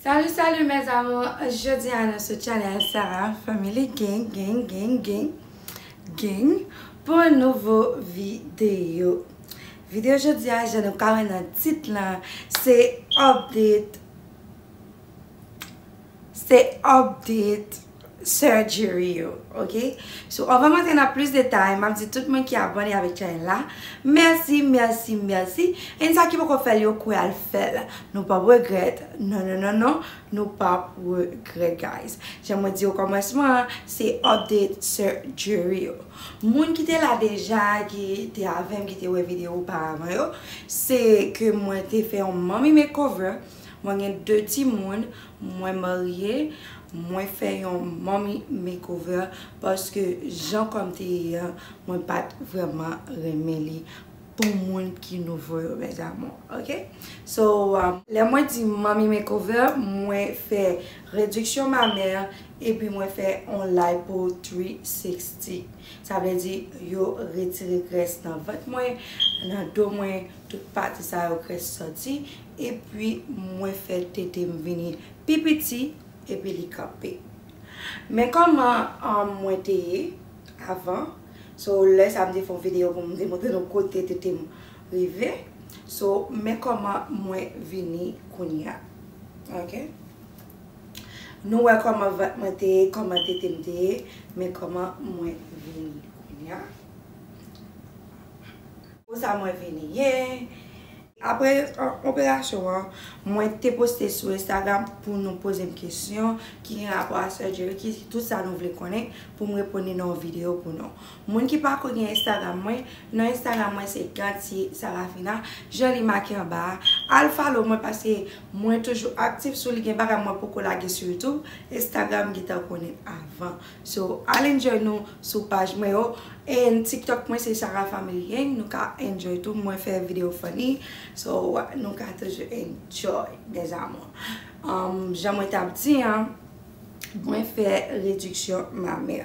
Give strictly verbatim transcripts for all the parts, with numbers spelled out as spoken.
Salut, salut mes amours. Jodi a nou sou channel Sarah Family Gang, gang, gang, gang, gang pou yon nouvo videyo. Videyo jodi a, jan nou ka wè nan tit lan, se update, se update surgery yo, ok? So, anvan m antre nan plis detay, m ap di tout moun ki abòne avèk channel la, mèsi, mèsi, mèsi. E sa ki poko fè l, yo kouye al fè l. Nou p ap regrèt. Non, non, non, non. Nou p ap regrèt, guys. Jan mwen di okòmansman an, se update surgery yo. Moun ki te la deja, ki te avè m, ki te wè videyo oparavan yo, se ke mwen te fè yon mommy makeover. Mwen gen de timoun, mwen marye, mwen fè yon mommy makeover paske jan kò m te ye an, mwen pa t vrèman renmen li pou moun ki nouvo yo, mes amours, ok? So, um, lè mwen di mommy makeover, mwen fè rediksyon mamè, epi mwen fè on lipo three sixty. Sa vle di, yo retire grès nan vant mwen, nan do mwen, tout pati sa yo grès sòti, epi mwen fè tete m vini pi piti, epi li kanpe. Men kòman, um, mwen te ye avan. So, lè sa m te fè yon videyo pou m te montre nou kote tete m rive. So, men kòman mwen vini kounye a. Ok? Nou wè kòman vant mwen te ye, kòman tete m te ye, men kòman mwen vini kounye a. Konsa mwen vini ye. Apre, an, operasyon an, mwen te poste sou Instagram pou nou poze m kesyon ki gen rapò a surgery, ki tout sa nou vle konnen, pou m reponn li nan yon videyo pou nou. Moun ki pako gen Instagram mwen, non Instagram mwen se Gantier Sarafina, jan li make anba a. Al follow mwen paske mwen toujou aktif sou li, gen bagay mwen poko lage sou YouTube, Instagram gentan konnen avan. So, al enjoy nou sou paj mwen yo. And TikTok mwen se Sarah Family Gang. Nou ka enjoy tou. Mwen fè videyo funny. So, nou ka toujou enjoy, mes amours. Um, jan mwen t ap di an, mwen fè rediksyon mamè.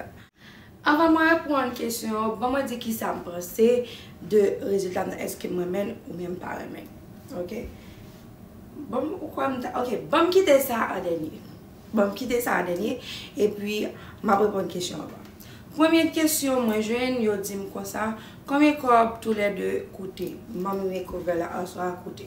Anvan mwen reponn kesyon yo, ban mwen di kisa m panse de rezilta m nan, èske m renmen l oubyen m pa renmen l. Ok? Ban m, ou kwè m ta, ok, ban m kite sa an dènye. Ban m kite sa an dènye, epi m ap reponn kesyon an. Premye kesyon mwen jwenn, yo di m konsa, konbyen kòb toulède koute? Mommy makeover la answa a koute.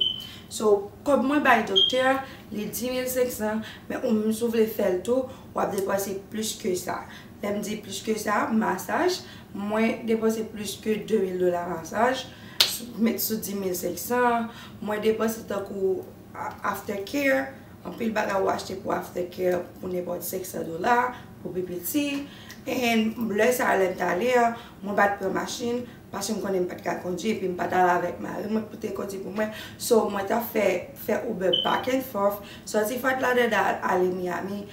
So, kòb mwen bay doktè a, li dis mil senk san, men ou menm si w vle fè l tou, w ap depanse plis ke sa. Lè m di plis ke sa, masaj, mwen depanse plis ke de mil dola masaj, sou, met sou dis mil senk san, mwen depanse tankou a-, aftercare, anpil bagay ou achte pou aftercare pou nenpòt senk san dola, pou pi piti. And lè sa a, lè m t ale an, mwen pa t pran machin, paske m konnen m pa t ka kondui, epi m pa t ale avèk mari mwen pou te kondui pou mwen. So, mwen t ap fè, fè Uber back and forth, sòti Fort Lauderdale, ale Miami,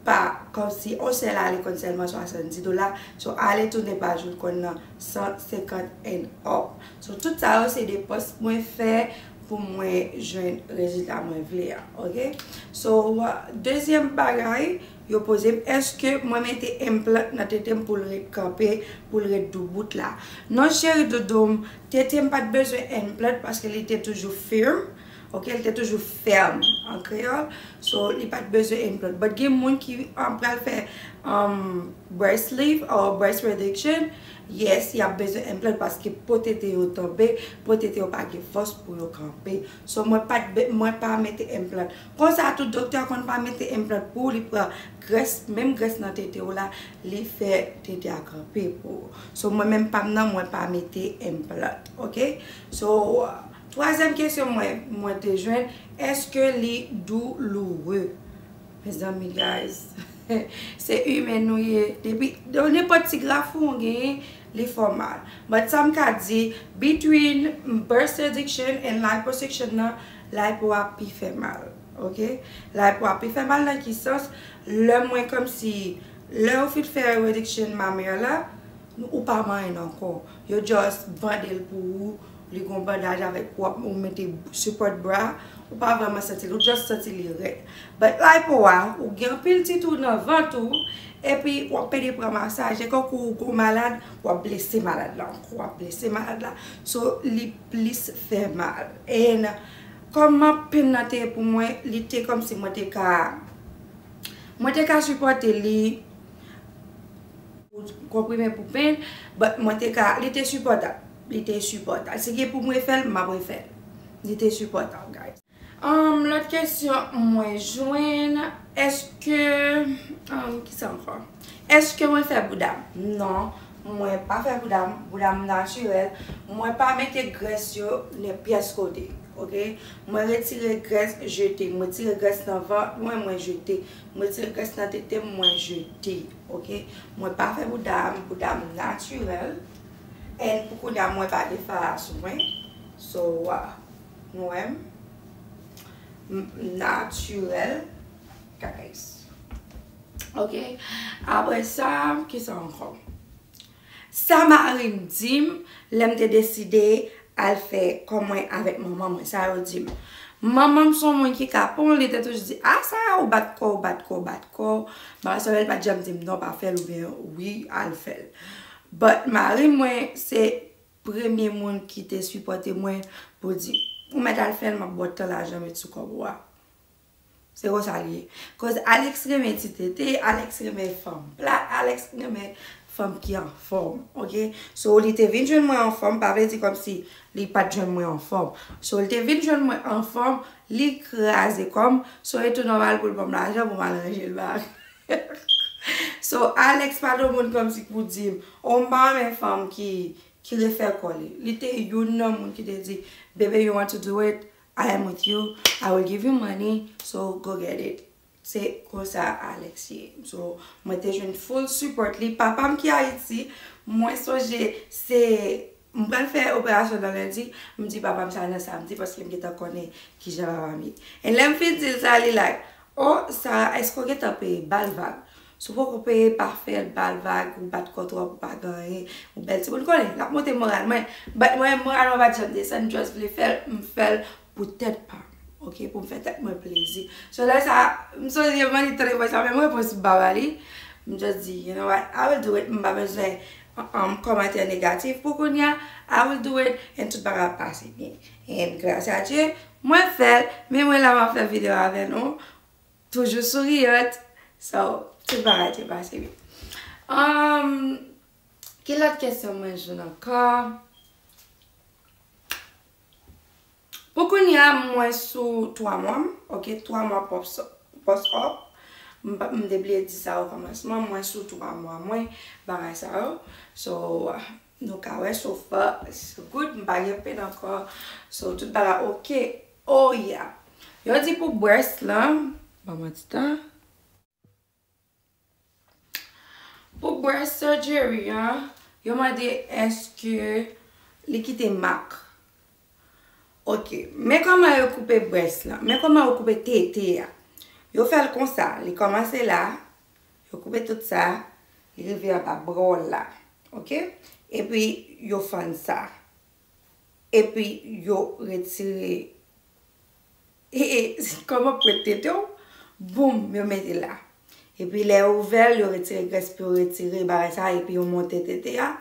pa, kòmsi, on sèl ale konn sèlman swasanndis dola. So, ale tounen pa jou l konn nan san senkant and up. So, tout sa yo se depans mwen fè pou mwen jwenn rezilta mwen vle a, ok? So, dezyèm bagay, yo poze m, èske mwen mete implant nan tete m pou l ret kanpe, pou l ret doubout la? Non, cheri doudou m, tete m pa t bezwen implant paske li te toujou firm, ok? Li te toujou fèm an kreyòl. So, li pa t bezwen implant. But gen moun ki, um, pral fè, um, breast lift or breast reduction, yes, y ap bezwen implant paske po tete yo tonbe, po tete yo pa gen fòs pou yo kanpe. So, mwen pa t be-, mwen pa mete implant. Konsa tou, doktè a konn pa mete implant pou ou, li pran grès, menm grès nan tete w la, li fè tete a kanpe pou ou. So, mwen menm pa m nan, mwen pa mete implant, ok? So, twazyèm kesyon mwen, mwen te jwenn, èske li douloure? Mezanmi, guys, se imen nou ye. Depi, nan nenpòt ti grafou w genyen, li fè w mal. But sa m ka di, between breast reduction and liposuction nan, lipo a pi fè mal. Ok? Lipo a pi fè mal nan ki sans? Lè mwen kòmsi, lè yo fin fè reduction mamè la, ou pa manyen l ankò. Yo just bande l pou ou, li gon bandaj avèk w ap, ou mete support bra, ou pa vrèman santi l, ou just santi li rèd. But lipo a, ou gen anpil ti twou nan vant ou, epi w ap pede pran masaj, e kankou ou gon malad, w ap blese malad la ankò, w ap blese malad la. So, li plis fè mal. And Kòman pen nan te ye pou mwen, li te kòmsi mwen te ka, mwen te ka sipòte li, konprime pou pen, but mwen te ka, li te sipòtab. Li te sipòtab. Si gen pou mwen fè l, m ap refè l. Li te sipòtab, guys. Um, lòt kesyon mwen jwenn, èske, um, kisa ankò? Èske mwen fè bouda m? Non, mwen pa fè bouda m, bouda m natirèl. Mwen pa mete grès yo nan pyès kote, oke? Mwen retire grès, jete. Mwen retire grès nan vant mwen, mwen jete. Mwen retire grès nan tete m, mwen jete, oke? Mwen pa fè bouda m, bouda m natirèl. And pou kounye a, mwen pa gen fara sou mwen. So, uh, nou wè m. M, m natirèl, guys. Oke? Apre sa, kisa ankò? Sa mari m di m, lè m te deside al fè kò mwen avèk manman mwen, sa yo di m. Manman m se yon moun ki kapon, li te toujou di, "A, sa, ou bat kò, ou bat kò, ou bat kò." Bagay sa, li pa t janm di m, "Non, pa fè l," oubyen, "Wi, al fè l." But mari mwen, se premye moun ki te sipòte mwen pou di, "Ou mèt al fè l, m ap ba w tan lajan met sou kòb ou a." Se konsa li ye. Cause Alex renmen ti tete, Alex renmen fanm plat, Alex renmen fanm ki anfòm, oke? So, li te vin jwenn mwen anfòm, pa vle di kòmsi li pa t jwenn mwen anfòm. So, li te vin jwenn mwen anfòm, li kraze kò m, so, e tou nòmal pou l ban m lajan pou m al ranje l bagay. So, Alex pa t yon moun kòmsi pou di m, "O, m pa renmen fanm ki, ki refè kò li." Li te youn nan moun ki te di, "Baby, you want to do it? I am with you. I will give you money, so go get it." Se konsa Alex ye. So, mwen te jwenn full support li. Papa m ki Ayiti, mwen sonje se, m pral fè operasyon nan lendi, m di papa m sa nan samdi paske m gentan konnen kijan papa m ye. And lè m fin di l sa, li like, "O, Sarah, èske w gentan peye?" Ba l vag. Si w poko peye, pa fè l, ba l vag, ou bat kò twòp, ou pa gen anyen, ou bèl timoun, konnen, l ap monte moral mwen. But mwen, moral mwen pa t janm desann, m just vle fè l, m fè l pou tèt pa m, oke, pou m fè tèt mwen plezi. So, lè sa, m sonje m annik tande vwa sa, men mwen repons m pa ba li. M just di, "You know what, I will do it." M pa bezwen, um, kòmantè negatif pou kounye a. I will do it, and tout bagay ap pase byen. And gras a Dye, mwen fè l, men mwen la m ap fè videyo avè nou. Toujou souriante. So, tout bagay te pase byen. Um, ki lòt kesyon mwen jwenn ankò? Pou kounye a, mwen sou twa mwa m, oke, twa mwa post, post op. M pa, m te bliye di sa o kòmansman, mwen sou twa mwa mwen, bagay sa yo. So, nou ka wè, so far, so good, m pa gen pen ankò. So, tout bagay oke. Oh yeah. Yo di pou breast lan, ban mwen ti tan. Pou breast surgery an, yo mande èske li kite mak. Oke, men kòman yo koupe breast lan, men kòman yo koupe tete a. Yo fè l konsa, li kòmanse la, yo koupe tout sa, li rive anba bra w la, oke? Epi yo fann sa. Epi yo retire, e, e, kòman pwent tete w, boum, yo mete la. Epi lè yo ouvè l, yo retire grès pou yo retire bagay sa, epi yo monte tete a,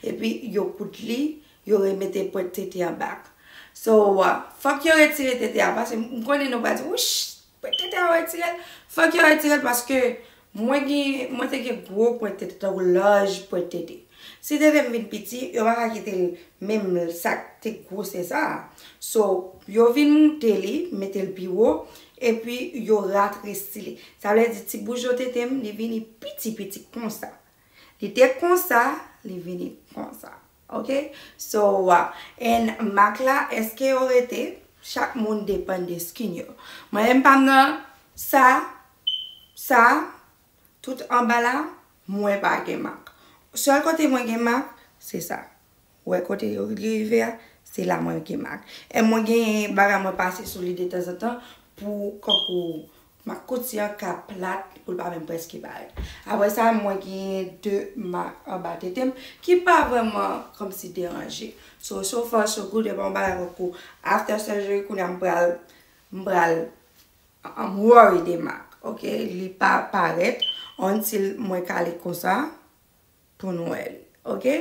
epi yo koud li, yo remete pwent tete an back. So, uh, fòk yo retire tete a, paske m konnen nou pral di, "Wouch, pwent tete a yo retire l." Fòk yo retire l paske mwen gen, mwen te gen gwo pwent tete, tankou laj pwent tete. Si tete m vin piti, yo pa ka kite l menm sa k te gwosè sa a. So, yo vin moute li, mete l pi wo, epi yo ratresi li. Sa vle di ti boujon tete m, li vini piti piti konsa. Li te konsa, li vini konsa. Oke? So, uh, and mak la, èske yo rete? Chak moun depann de skin yo. Mwen menm pa m nan sa, sa, tout anba la, mwen pa gen mak. Sèl kote mwen gen mak, se sa. Wè kote yo rive a, se la mwen gen mak. E mwen gen bagay mwen pase sou li detanzantan pou kankou mak kouti an ka plat pou l pa menm prèske parèt. Apre sa, mwen gen de mak anba tete m ki pa vrèman kòmsi deranje. So, so far, so good, e pa yon bagay kankou after surgery, kounye a m pral, m pral, I'm worried de mak, oke? Li pa parèt until mwen kale konsa pou nou wè li, oke?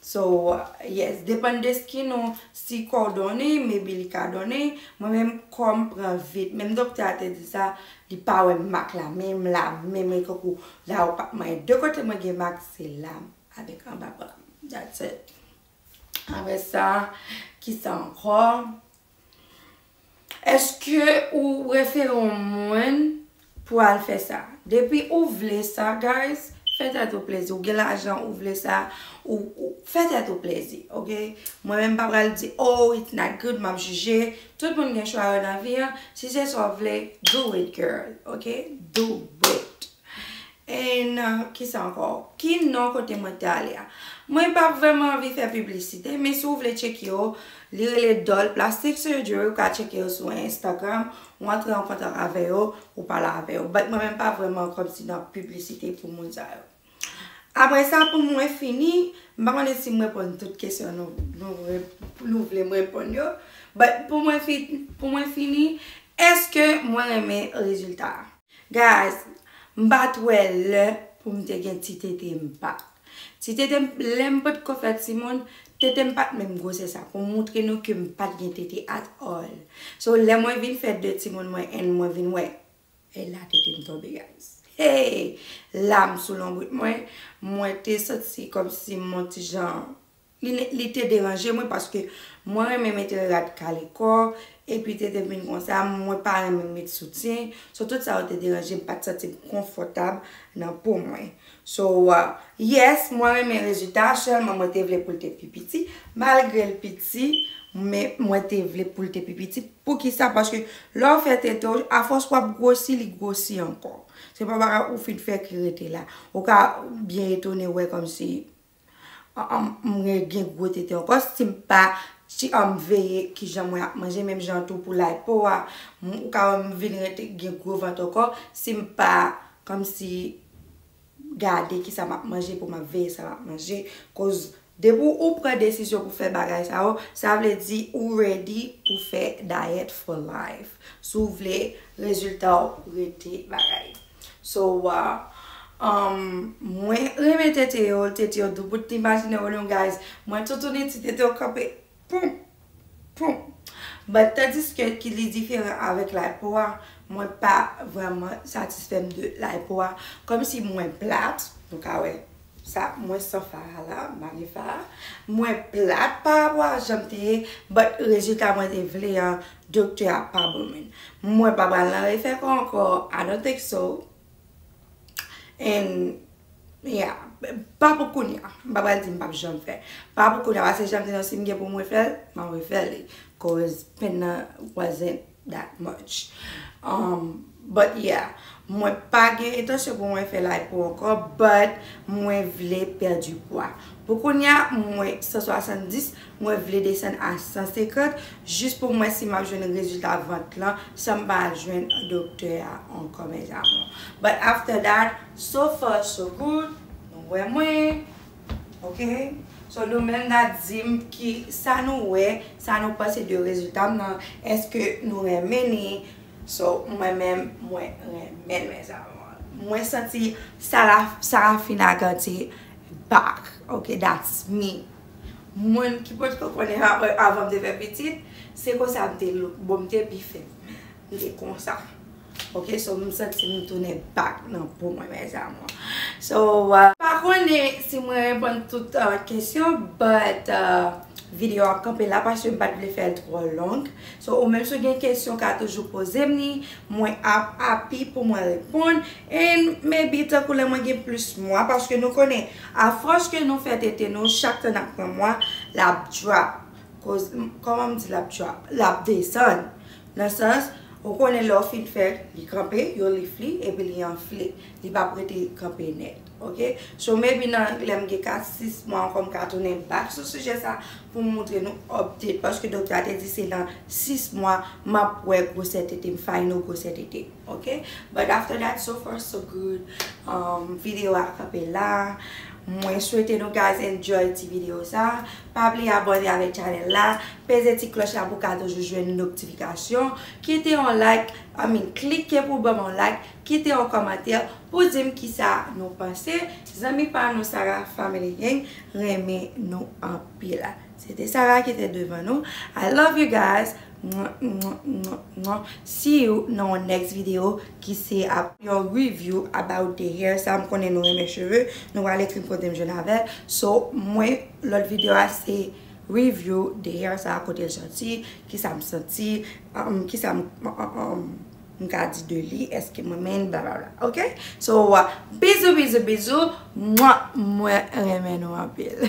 So, yes, depann de skin ou, si kò w donnen, maybe li ka donnen. Mwen menm, kò m pran vit. Menm doktè a te di sa, li pa wè mak la, menm la, menm e kankou la ou pa manyen. De kote mwen gen mak, se la avèk anba bra m. That's it. Apre sa, kisa ankò? Èske ou refere yon moun pou al fè sa? Depi ou vle sa, guys, fè tèt ou plezi. Ou gen lajan, ou vle sa, ou, ou fè tèt ou plezi, ok? Mwen menm pa pral di, "Oh, it's not good," m ap jije. Tout moun gen chwa yo nan vi an. Si se sa w vle, do it, girl, ok? Do it. And, uh, kisa ankò? Ki non kote mwen te ale a? Mwen pa vrèman anvi fè piblisite, men si w vle tcheke yo, li rele Doll Plastic Surgery, ou ka tcheke yo sou Instagram, ou antre an kontak avè yo, ou pale avè yo. But mwen menm pa vrèman kòmsi nan piblisite pou moun sa yo. Apre sa, pou mwen fini, m pa konnen si m reponn tout kesyon nou, nou, re- nou vle m reponn yo. But pou mwen, fi- pou mwen fini, èske mwen renmen rezilta a? Guys, m pa t wè lè pou m te gen ti tete m pa. Ti tete m, lè m potko fè timoun, tete m pa t menm gwosè sa. Pou m montre nou ke m pa t gen tete at all. So, lè mwen vin fè de timoun mwen, and mwen vin wè, e la tete m tonbe, guys. Hey! Lam sou lonbrit mwen, mwen te santi kòmsi m on ti jan li, li te deranje mwen paske mwen renmen mete rad kale kò, epi tete m vin konsa, mwen pa renmen met soutyen. So, tout sa yo te deranje m, m pa t santi m konfòtab nan po mwen. So, uh, yes, mwen renmen rezilta a, sèlman mwen te vle pou l te pi piti. Malgre l piti, men mwen te vle pou l te pi piti. Poukisa? Paske lè w fè tete w, afòs w ap gwosi, li gwosi ankò. Se pa bagay ou fin fè ki rete la. Ou ka byen etone wè kòmsi m gen gwo tete ankò, si m pa si m veye kijan mwen ap manje, menm jan tou pou lipo a, ou ka wè m vin rete gen gwo vant ankò, si m pa kòmsi gade kisa m ap manje pou m ap veye sa m ap manje, koz depi ou pran desizyon pou fè bagay sa yo, sa vle di ou ready pou fè diet for life. Si w vle rezilta w rete bagay. So, uh, um, mwen renmen tete yo, tete yo doubout, imajine w non, guys. Mwen toutouni ti tete yo kanpe, poum, poum. But tandiske ki li diferan avèk lipo a, mwen pa vrèman satisfè m de lipo a. Kòmsi mwen plat, nou ka wè, sa, mwen san fara la, m pa gen fara. Mwen plat pa rapò a jan m te ye, but rezilta mwen te vle an, doktè a pa ban mwen. Mwen pa pral nan refè kò ankò, I don't think so. And, yeah, pa pou kounye a. M pa pral di m p ap janm fè. Pa pou kounye a, paske jan m te di w, si m gen pou m refè l, m ap refè li. Cause pain nan wasn't that much. Um, but yeah, mwen pa gen entansyon pou mwen fè lipo ankò, but mwen vle pèdi pwa. Pou kounye a, mwen san swasanndis, mwen vle desann a san senkant, jis pou mwen si m ap jwenn rezilta vant lan, san m pa al jwenn doktè a ankò, mes amours. But after that, so far so good, nou wè mwen, ok? So, nou menm n a di m ki sa nou wè, sa nou panse de rezilta m nan, èske nou renmen li? So, mwen menm, mwen renmen l, mes amours. Mwen santi Sara, Sarafina Gante back, ok? That's me. Moun ki potko konnen avan, avan m te fè pitit, se konsa m te look. Bon, m te pi fèb. M te konsa. Ok, so m santi m tounen back nan po mwen, mes amours. So, uh, pa konnen si mwen reponn tout, uh, kesyon, but, uh, videyo a kanpe la paske m pa t vle fè l twò long. So, ou menm si w gen kesyon, w ka toujou poze m li. Mwen ap happy pou mwen reponn. And maybe tankou lè mwen gen plis mwa, paske nou konnen, afòs ke nou fè tete nou, chak tan n ap pran mwa, l ap drop. Koz, kòman m di l ap drop? L ap desann. Nan sans, ou konnen lè w fin fè, li kanpe, yo lift li, epi li anfle. Li p ap rete kanpe nèt. Ok? So, maybe nan lè m gen kat, sis mwa ankò, m ka tounen back sou sijè sa pou m montre nou update. Paske doktè a te di se nan sis mwa m ap wè gwosè tete m, final gwosè tete. Ok? But after that, so far, so good. Um, videyo a kanpe la. Mwen swete nou guys enjoy ti videyo sa. Pa bliye abòne avèk channel la. Peze ti klòch la pou ka toujou jwenn notifikasyon. Kite yon like, I mean, klike pou ban m yon like. Kite yon kòmantè pou di m kisa nou panse. Zanmi pa nou Sarah Family Gang renmen nou anpil. Se te Sarah ki te devan nou. I love you guys. Mwa, mwa, mwa, mwa. See you nan yon next video ki se ap yon review about the hair. Sa m konnen nou renmen cheve. Nou pral ekri m kote m jwenn avè l. So, mwen, lòt videyo a se review the hair sa kote l soti, kisa m santi, um, kisa m, um, um, m ka di de li, èske m renmen l, blablabla. Ok? So, uh, bizou, bizou, bizou. Mwa, mwen renmen nou anpil.